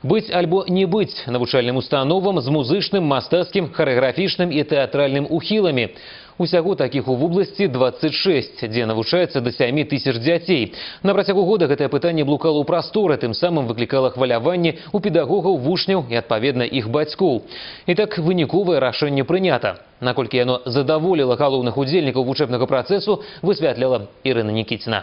Быць альбо не быць навучальным установам з музычным, мастацкім, харэаграфічным і тэатральным ухіламі. Усяго такіх у вобласці 26, дзе навучаецца да 7 тысяч дзяцей. На працягу года гэтае пытанне блукала ў прасторы, тым самым выклікала хваляванне у педагогаў, вучняў і, адпаведна, іх бацькоў. І так выніковае рашэнне прынята. Наколькі яно задаволіла галоўных удзельнікаў вучэбнага працэсу, высвятляла Ірына Нікіціна.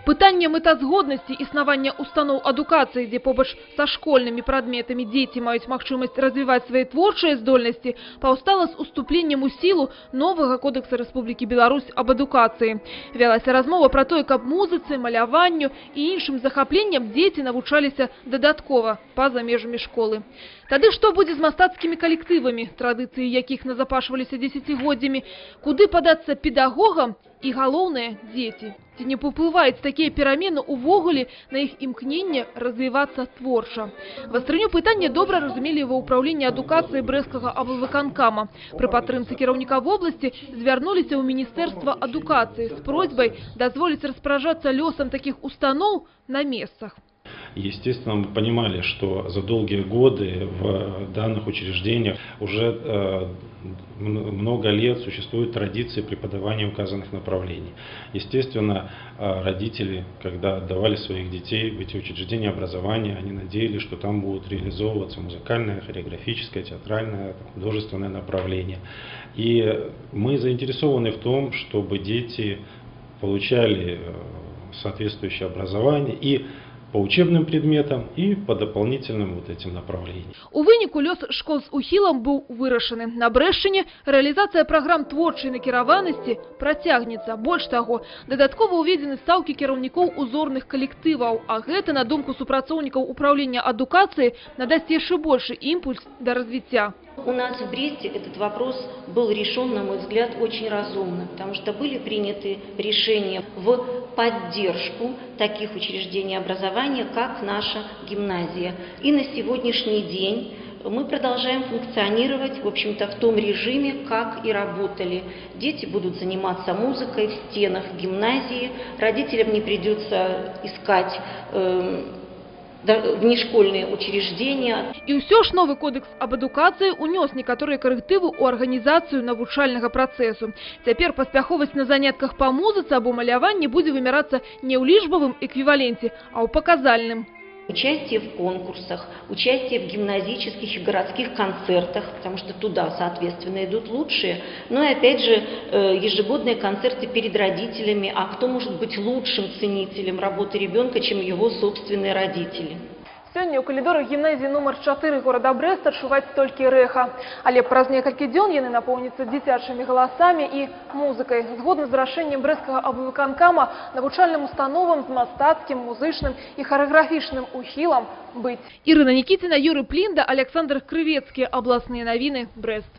Пытанне мэтазгоднасці існавання устаноў адукацыі, дзе побач са школьнымі прадметамі дзеці маюць магчымасць развіваць свае творчыя здольнасці, паўстала з уступленнем у сілу новага Кодэкса Рэспублікі Беларусь аб адукацыі. Вялася размова пра тое, каб музыцы, маляванню і іншым захапленням дзеці навучаліся дадаткова, па-за межамі школы. Тады што будзе з мастацкімі калектывамі, традыцыі якіх назапашваліся дзесяцігоддзямі, куды падацца педагогам і, галоўнае, дзеці? Ці не паўплываюць такія перамены ўвогуле на іх імкненне развівацца творча? Вастрыню пытання добра разумелі ва ўпраўленні адукацыі Брэсцкага аблвыканкама. Пры падтрымцы кіраўніка вобласці звярнуліся ў міністэрства адукацыі з просьбай дазволіць распараджацца лёсам такіх устаноў на месцах. Естественно, мы понимали, что за долгие годы в данных учреждениях уже много лет существуют традиции преподавания указанных направлений. Естественно, родители, когда отдавали своих детей в эти учреждения образования, они надеялись, что там будут реализовываться музыкальное, хореографическое, театральное, художественное направление. И мы заинтересованы в том, чтобы дети получали соответствующее образование и по учебным предметам, и по дополнительным вот этим направлениям. У выніку лёс школ з ухілам быў вырашаны. На Брэшчыне рэалізацыя праграм творчай накіраванасці працягнецца. Больш таго, дадаткова ўведзены стаўкі кіраўнікоў узорных калектываў. А гэта, на думку супрацоўнікаў управлення адукацыі, надасць яшчэ большы імпульс да развіцця. У нас в Бресте этот вопрос был решен, на мой взгляд, очень разумно, потому что были приняты решения в поддержку таких учреждений образования, как наша гимназия. И на сегодняшний день мы продолжаем функционировать, в общем-то, в том режиме, как и работали. Дети будут заниматься музыкой в стенах гимназии, родителям не придется искать внешкольные учреждения. І ўсё ж новы кодэкс аб адукацыі унёс некаторыя карэктывы ў арганізацыю навучальнага працэсу. Цяпер паспяховасць на занятках па музыцы або маляванні будзе вымярацца не ў лічбавым эквіваленце, а ў паказальным. Участие в конкурсах, участие в гимназических и городских концертах, потому что туда, соответственно, идут лучшие. Ну и опять же, ежегодные концерты перед родителями. А кто может быть лучшим ценителем работы ребенка, чем его собственные родители? Сёння ў калідорах гімназіі нумар 4 горада Брэста чуваць толькі рэха. Але праз некалькі дзён яны напоўняцца дзіцячымі галасамі і музыкай. Згодна з рашэннем Брэсцкага аблвыканкама, навучальным установам з мастацкім, музычным і харэаграфічным ухілам быць. Ірына Нікіціна, Юрый Плінда, Аляксандр Крывецкі. Абласныя навіны, Брэст.